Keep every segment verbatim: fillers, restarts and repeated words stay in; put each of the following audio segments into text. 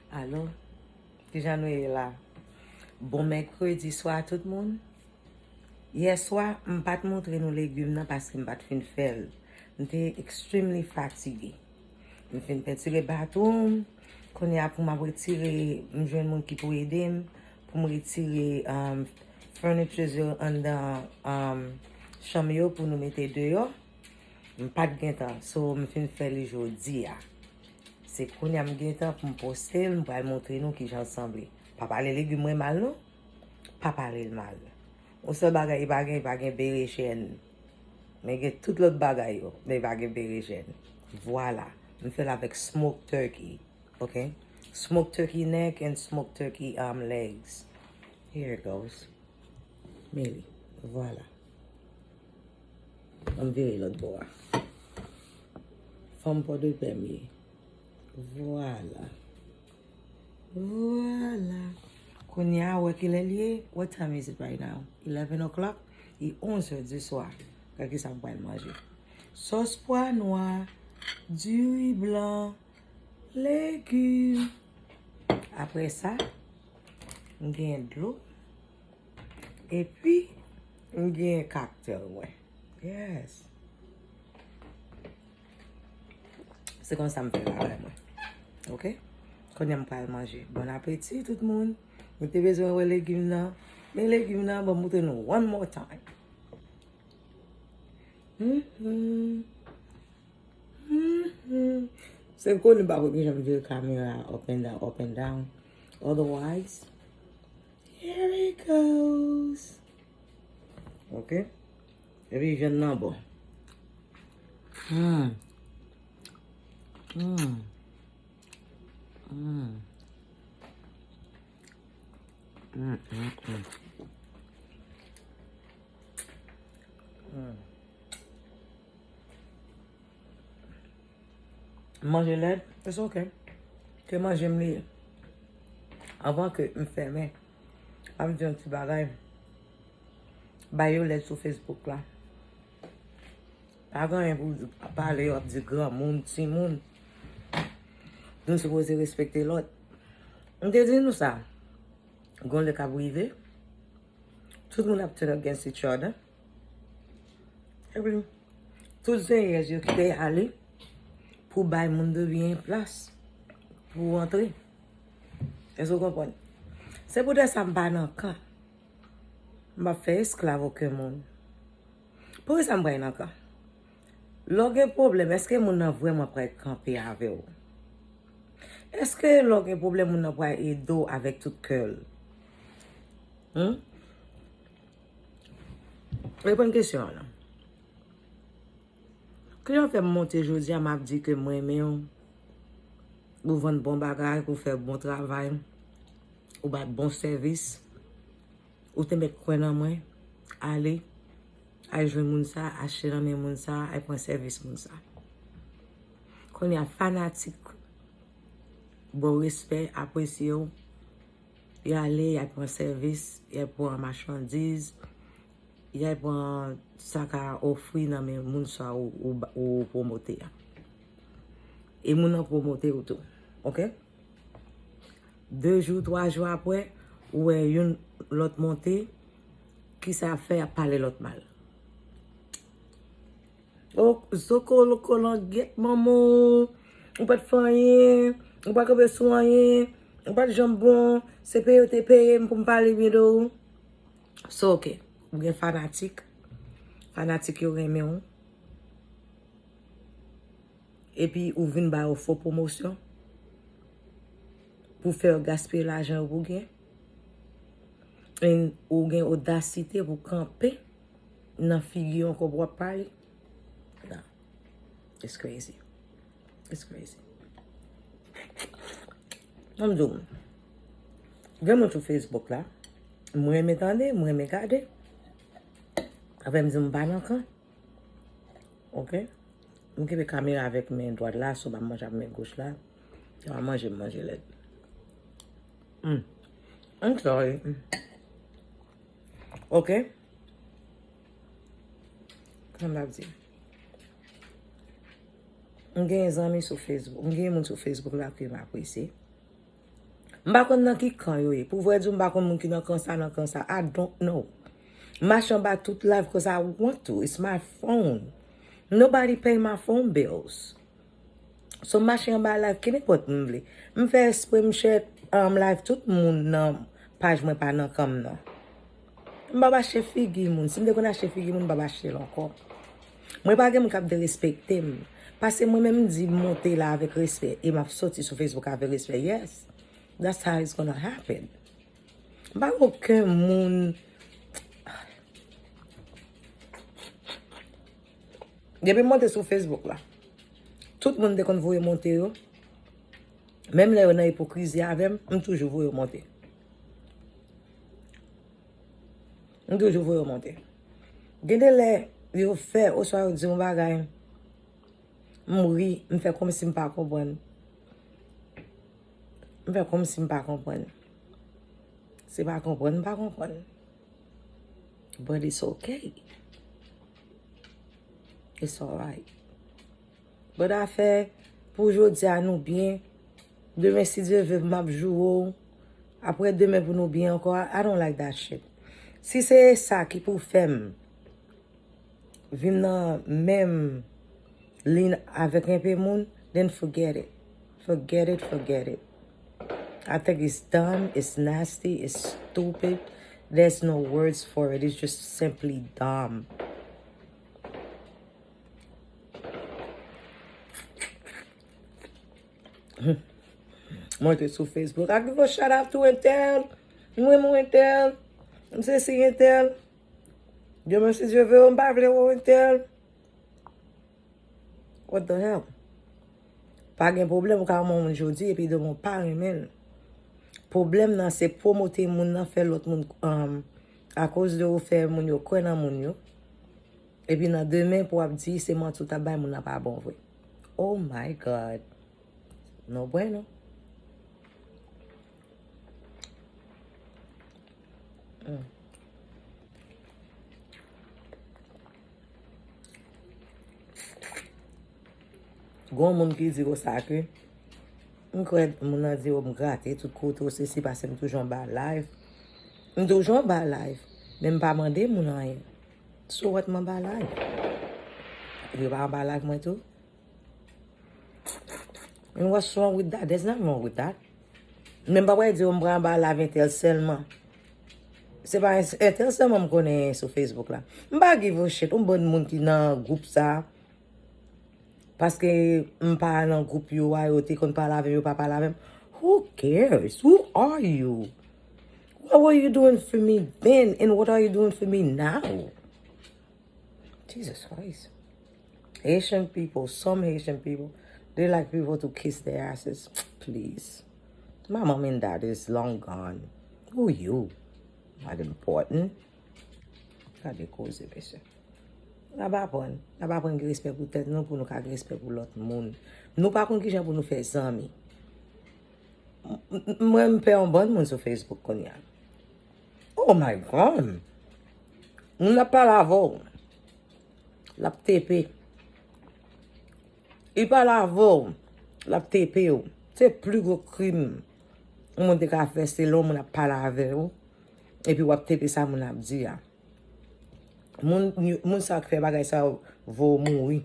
Alo, kijan nou ye la? Bon mèkredi swa tout moun. Yè swa, m pa t montre nou legim nan paske m pa t fin fè l. M te extremely fatige. M fin pentire bathroom. Kounye a pou m ap retire, m jwenn moun ki pou ede m pou m retire um, furnitures yo anndan um, chanm yo pou nou mete deyò. M pa t gen tan, so m fin fè li jodi a. Se kounye a m gen tan pou m poste l, m pral montre nou kijan l sanble. Pa pale legim mwen mal non. Pa pale l mal. Yon sèl bagay li pa gen, li pa gen berejèn. Men gen tout lòt bagay yo, men li pa gen berejèn. Vwala. M fè l avèk smoked turkey. Ok? Smoked turkey neck and smoked turkey um, legs. Here it goes. Men li. Vwala. Ann vire lòt bò a. Fanm Pòdepè m ye. Vwala. Vwala. Kounye a, wè kilè l ye? What time is it right now? Eleven o'clock? Li onz è di swa. Gad kisa m pral manje. Sòs pwa nwa, diri blan, legim. Apre sa, m gen dlo. Epi, m gen cocktail mwen. Yes. Se konsa m fè bagay mwen. Ok? Kounye a m pral manje. Bon apeti tout moun. Nou te bezwen wè legim nan. Men legim nan, ban m montre nou one more time. Mhm. Mhm. Se konnen m pa konn kijan m vire kamera up and down, up and down. Otherwise, here it goes. Ok? Epi vyann nan bon. Hmm. Hmm. Hmm. Hmm, hmm, hmm. Hmm. Manje lèd, it's ok. Se manje m li ye. Anvan ke m fèmen, m ap di yon ti bagay. Bay yo lèd sou Facebook la. Pa gen anyen pou w pale, w ap di granmoun, timoun. Nou sipoze respekte lòt. M te di nou sa. Gon lè k ap rive. Tout moun ap turn against each other. Epi, tout zenyèz yo ki te ale pou bay moun de byen plas pou antre. Èske w konprann? Se poutèt sa m pa nan kan. M p ap fè esklav okenn moun. Poukisa m pral nan kan? Lè w gen pwoblèm, èske moun nan vrèman pral kanpe avè w? Èske lè w gen pwoblèm, moun nan pral ede w avèk tout kè l? Hmm? Reponn kesyon an non. Kijan fè m monte jodi a, m ap di ke m renmen w, ou vann bon bagay, ou fè bon travay, ou bay bon sèvis, ou te mèt kwè nan mwen, ale, al jwenn moun sa, achte nan men moun sa, al pran sèvis moun sa. Kounye a fanatik ba w respè, apresye w, y ale, y al pran sèvis, y al pran machandiz, y al pran sa ka ofri nan men moun sa ou, ou, ou pwomote a. E moun nan pwomote ou tou. Ok? De jou, twa jou apre, ou wè youn lòt monte, kisa y ap fè? Y ap pale lòt mal. O, zokolokolangyèt manman w, ou pa t fè anyen, ou pa kanpe sou anyen, ou pa t janm bon, se peye yo te peye m pou m pale byen de ou. So, ok, ou gen fanatik, fanatik yo renmen w, epi ou vin ba yo fo pwomosyon pou fè yo gaspiye lajan yo pou gen, and ou gen odasite pou kanpe nan figi yo ankò pou w ap pale. Nah, it's crazy. It's crazy. Ban m di w, gen moun sou Facebook la, mwen renmen tande, mwen renmen gade. Apre m di m pa nan kan. Ok? M kenbe kamera avèk men dwat la, so m ap manje ak men goch la. Lè m ap manje, m manje lèd. Mm. I'm sorry. Ok? Kòman m ap di? M gen zanmi sou Facebook. M gen moun sou Facebook la ke m apresye. M pa konn nan ki kan yo ye. Pou vrè di w, m pa konn moun ki nan kan sa, nan kan sa. I don't know. M mache anba tout live 'cause I want to. It's my phone. Nobody pay my phone bills. So, m mache anba live ki nenpòt moun vle. M fè espre m share, um, live tout moun nan paj mwen pa nan kan m nan. M p ap achte figi moun. Si m te konn achte figi moun, m p ap achte l ankò. Mwen pa gen moun k ap derespekte m. Paske mwen menm m di m monte la avèk respè e m ap soti sou Facebook avèk respè. Yes. That's how it's gonna happen. M pa gen okenn moun. Depi m monte sou Facebook la, tout moun te konn voye monte yo. Menm lè yo nan ipokrizi avè m, m toujou voye yo monte. M toujou voye yo monte. Gen de lè, yo fè, oswa yo di yon bagay, m ri, m fè kòmsi m pa konprann. M fè kòmsi m pa konprann. Se pa konprann, m pa konprann. But it's okay. It's alright. But afè, pou jodi a nou byen, demen si Dye vle m ap joure w, apre demen pou nou byen ankò, I, I don't like that shit. Si se sa ki pou fè m vin nan menm liy avèk enpe moun, then forget it. Forget it, forget it. I think it's dumb, it's nasty, it's stupid. There's no words for it. It's just simply dumb. Mwen te sou Facebook. I give a shout out to entèl. Mwen, mwen entèl. M se si entèl. Demen si Dye vle, m pa vle wè entèl. What the hell? Pa gen pwoblèm, ou ka renmen yon moun jodi, epi demen w pa renmen l. Pwoblèm nan, se pwomote moun nan, fè lòt moun, um, akoz de ou fè moun yo kwè nan moun yo. Epi nan demen, pou w ap di se manti ou t ap bay, moun nan pa bon vre. Oh my God. No bueno. Mm. Gon moun ki di konsa ke, m kwè moun nan di, "Oh, m grate tout kote, ou sesi, pase m toujou anba live." M toujou anba live, men m pa mande moun anyen. So what, m anba live? Yo pa anba live mwen tou? And what's wrong with that? There's nothing wrong with that. Men m pa pral di, "Oh, m pral anba live entèl sèlman." Se pa entèl sèlman m konnen sou Facebook la. M pa give a shit. Yon bann moun ki nan gwoup sa. Paske m pa nan gwoup yo a, yo te konn pale avè m, yo pa pale avè m. Who cares? Who are you? What were you doing for me then? And what are you doing for me now? Jesus Christ. Haitian people, some Haitian people, they like people to kiss their asses. Please. My mom and dad is long gone. Who you? Not important. Gade koze, mesye. N ap aprann. N ap aprann gen respè pou tèt nou, pou nou ka gen respè pou lòt moun. Nou pa konn kijan pou nou fè zanmi. M, m, mwen, m pè yon bann moun sou Facebook kounye a. Oh my God! Moun ap pale avè w. L ap tepe. Li pale avè w. L ap tepe w. Se pli gwo krim yon moun te ka fè, se lè yon moun ap pale avè w. Epi w ap tepe sa moun ap di a. Moun, moun sa k fè bagay sa yo vo mouri.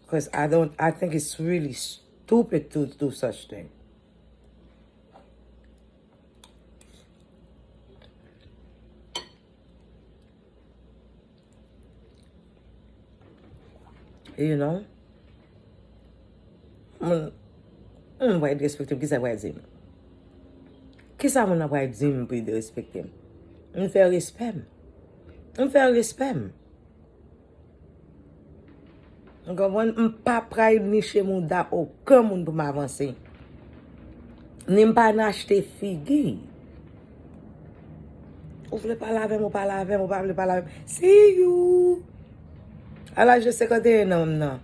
'Cause I don't, I think it's really stupid to do such thing. You know? Moun, moun pral derespekte m, kisa pral di m? Kisa moun nan pral di m pou li derespekte m? M fè respè m. M fè respè m. Ou konprann? M pa pral niche mouda okenn moun pou m avanse. Ni m pa nan achte figi. Ou vle pale avè m, ou pale avè m, ou pa vle pale avè m. See you! A laj de senkant e en an m nan,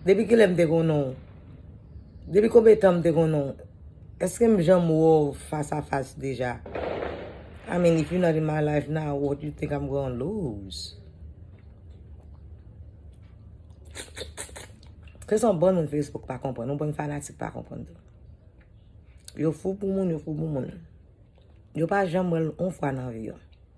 depi kilè m te konnen w? Depi konbyen tan m te konnen w? Èske m janm wè w fas a fas deja? I mean, if you're not in my life now, what you think I'm gonna lose? Se yon bann moun Facebook pa konprann, yon bann fanatik pa konprann tou. Yo fou pou moun, yo fou pou moun. Yo pa janm wè l yon fwa nan vi yo.